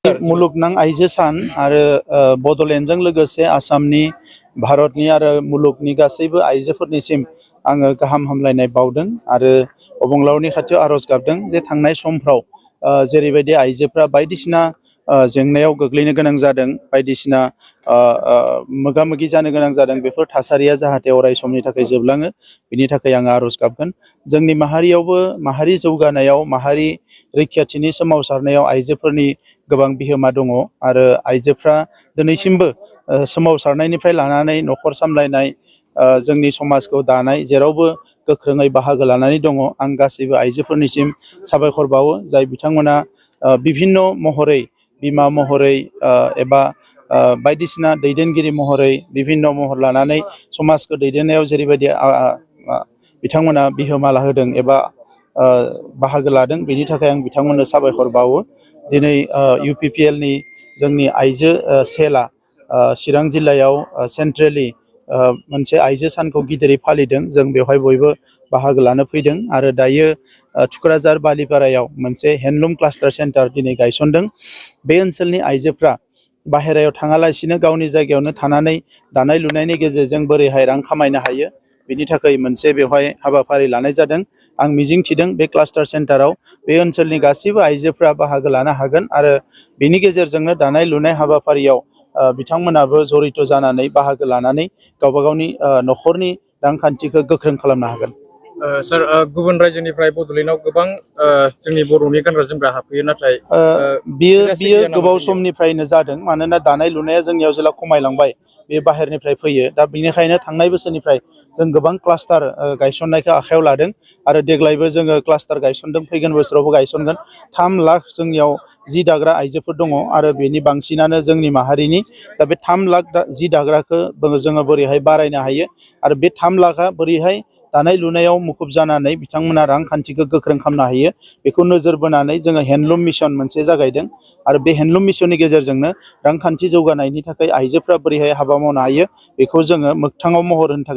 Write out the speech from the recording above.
मुलुगनां आइजो सान आरो बड'लेण्डजों लोगोसे आसामनि भारतनि आरो मुलुगनि गासैबो आइजोफोरनिसिम आङो गाहाम हामलायनाय बावदों आरो अबंलावरनि खाथियाव आरज गाबदों जे थांनाय समफ्राव जेरैबायदि आइजोफ्रा बायदिसिना जेंनायाव गोग्लैनो गोनां जादों, बायदिसिना मोगा मोगि जानो गोनां जादों, बेफोर थासारिया जाहाथे अराय समनि थाखाय जोबलाङो बिनि थाखाय आङो आरज गाबगोन। जोंनि माहारियावबो माहारि जौगानायाव, माहारि रैखाथिनि सोमावसारनायाव आइजोफोरनि गोबां बिहोमा दङ आरो आइजोफ्रा दिनैसिमबो सोमावसारनायनिफ्राय लानानै न'खर सामलायनाय, जोंनि समाजखौ दानाय जेरावबो गोख्रोङै बाहागो लानानै दङ। आं गासैबो आइजोफोरनिसिम साबायखर बावो, जाय बिथांमोना बिभिन्न महरै, बिमा महरै एबा बायदिसिना दैदेनगिरि महरै बिभिन्न महर लानानै समाजखौ दैदेननायाव जेरैबायदि बिथांमोना बिहोमा लाहोदों एबा बाहागो लादों, बेनि थाखाय आं बिथांमोननो साबायखर बावो। दिनै UPPLनि जोंनि आइजो सेलआ चिरां जिल्लायाव सेन्ट्रेलि मोनसे आइजो सानखौ गिदिरै फालिदों। जों बेवहाय बयबो बाहागो लानो फैदों आरो दायो थुक्राझार बालिपारायाव मोनसे हेन्डलुम क्लास्टार सेन्टार दिनै गायसनदों। बे ओनसोलनि आइजोफ्रा बाहेरायाव थाङालासिनो गावनि जायगायावनो थानानै दानाय लुनायनि गेजेरजों बोरैहाय रां खामायनो हायो, बिनि थाखाय मोनसे बेवहाय हाबाफारि लानाय जादों। आं मिजिंथिदों बे क्लास्टार सेन्टाराव बे ओनसोलनि गासैबो आइजोफ्रा बाहागो लानो हागोन आरो बेनि गेजेरजोंनो दानाय लुनाय हाबाफारियाव बिथांमोनाबो जड़ित जानानै बाहागो लानानै गावबा गावनि न'खरनि रांखान्थिखौ गोख्रों खालामनो हागोन। सार, गुबुन रायजोनिफ्राय बड'लेण्डआव गोबां जोंनि बर'नि गानग्रा जोमग्रा हाबफैयो, नाथाय बियो गोबाव समनिफ्रायनो जादों। मानोना दानाय लुनाया जोंनियाव जेला खमायलांबाय, बे बाहेरनिफ्राय फैयो। दा बेनिखायनो थांनाय बोसोरनिफ्राय जों गोबां क्लास्टार गायसननायखौ आखायाव लादों आरो देग्लायबो जोङो क्लास्टार गायसनदों, फैगोन बोसोरावबो गायसनगोन। 3 लाख जोंनियाव जि दाग्रा आइजोफोर दङ आरो बेनि बांसिनानो जोंनि माहारिनि। दा बे 3 लाख जि दाग्राखौ जोङो बोरैहाय बारायनो हायो आरो बे 3 लाखा बोरैहाय दानाय लुनायाव मुखुब जानानै बिथांमोना रांखान्थिखौ गोख्रों खालामनो हायो, बेखौ नोजोर बोनानै जोङो हेन्डलुम मिशन मोनसे जागायदों आरो बे हेन्डलुम मिशननि गेजेरजोंनो रांखान्थि जौगानायनि थाखाय आइजोफ्रा बोरैहाय हाबा मावनो हायो बेखौ जोङो मोगथाङाव महर होनो थाखाय